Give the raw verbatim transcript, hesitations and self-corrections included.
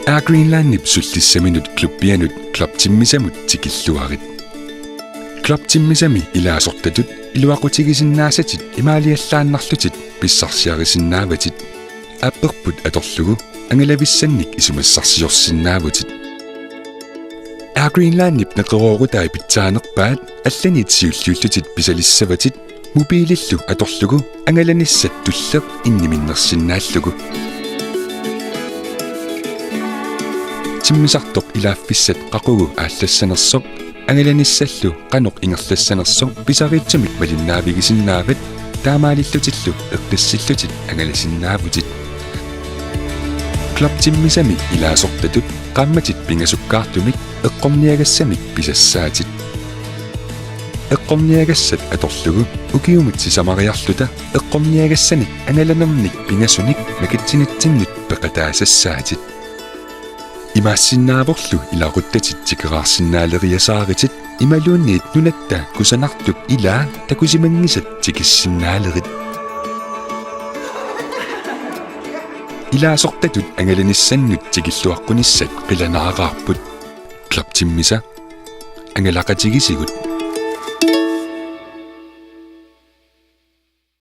Air Greenlandip sullissaminut klubbianut Club Timmisamut tikilluarit. Club Timmisami ilaasortatut iluaqutigisinnaasatit imaaliallaannarlutit pissarsiarisinnaavatit. Apperput atorlugu angalavissannik isumassarsiorsinnaavutit. Air Greenlandip neqeroorutai pitsaanerpaat allanit siulliullutit pisalissavatit mobiilillu atorlugu angalanissat tulleq inniminnersinnaallugu. Timmisartoq ilaaffissat qaqugu aallassanersoq angalanissallu qanoq ingerlassanersoq pisariitsumik malinnaavigisinnaavat, taamaalillutillu eqqissillutit angalasinnaavutit. Club Timmisami ilaasortatut qaammatit pingasukkaartumik eqqorniagassamik pisassaatit. Eqqorniagassat atorlugu ukiumut sisamariarluta eqqorniagassanik angalanernik pingasunik makitsinitsinnut peqataasassaatit. Imaassinnaavorlu ilaquttatit tikeraarsinnaaleriasaaritit imaluunniit nunatta kusanartup ilaa takusimanngisat tikissinnaalerit. Ilaasortatut angalanissannut tikilluaqqunissat qilanaaraarput. Club Timmisa, angalaqatigisigut.